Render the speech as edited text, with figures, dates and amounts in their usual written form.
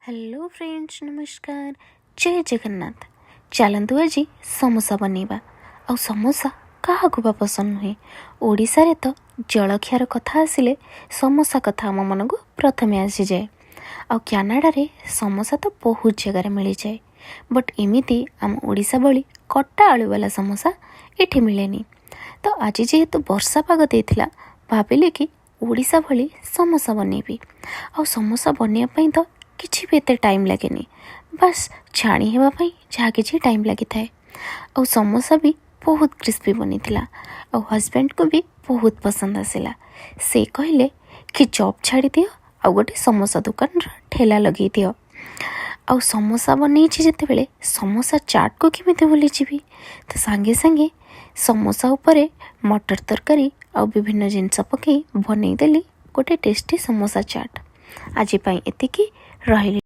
Hello friends, ନମସ୍କାର, ଜୟ ଜଗନ୍ନାଥ। ଚାଲନ୍ତୁ, ଆଜି ସମୋସା ବନେଇବା। ଆଉ ସମୋସା କାହାକୁ ବା ପସନ୍ଦ ନୁହେଁ? ଓଡ଼ିଶାରେ ତ ଜଳଖିଆର କଥା ଆସିଲେ ସମୋସା କଥା ଆମ ମନକୁ ପ୍ରଥମେ ଆସିଯାଏ। ଆଉ କ୍ୟାନାଡ଼ାରେ ସମୋସା ତ ବହୁତ ଜାଗାରେ ମିଳିଯାଏ, ବଟ୍ ଏମିତି ଆମ ଓଡ଼ିଶା ଭଳି କଟା ଆଳୁବାଲା ସମୋସା ଏଠି ମିଳେନି। ତ ଆଜି ଯେହେତୁ ବର୍ଷା ପାଗ ଦେଇଥିଲା, ଭାବିଲି କି ଓଡ଼ିଶା ଭଳି ସମୋସା ବନେଇବି। ଆଉ ସମୋସା ବନେଇବା ପାଇଁ ତ କିଛି ବି ଏତେ ଟାଇମ୍ ଲାଗେନି, ବାସ୍ ଛାଣି ହେବା ପାଇଁ ଯାହା କିଛି ଟାଇମ୍ ଲାଗିଥାଏ। ଆଉ ସମୋସା ବି ବହୁତ କ୍ରିସ୍ପି ବନିଥିଲା ଆଉ ହଜବେଣ୍ଡକୁ ବି ବହୁତ ପସନ୍ଦ ଆସିଲା। ସେ କହିଲେ କି ଜବ୍ ଛାଡ଼ିଦିଅ ଆଉ ଗୋଟେ ସମୋସା ଦୋକାନର ଠେଲା ଲଗେଇ ଦିଅ। ଆଉ ସମୋସା ବନେଇଛି ଯେତେବେଳେ, ସମୋସା ଚାଟ୍କୁ କେମିତି ଭୁଲିଯିବି? ତ ସାଙ୍ଗେ ସାଙ୍ଗେ ସମୋସା ଉପରେ ମଟର ତରକାରୀ ଆଉ ବିଭିନ୍ନ ଜିନିଷ ପକାଇ ବନେଇଦେଲି ଗୋଟେ ଟେଷ୍ଟି ସମୋସା ଚାଟ୍। ଆଜି ପାଇଁ ଏତିକି, ରହିଲି।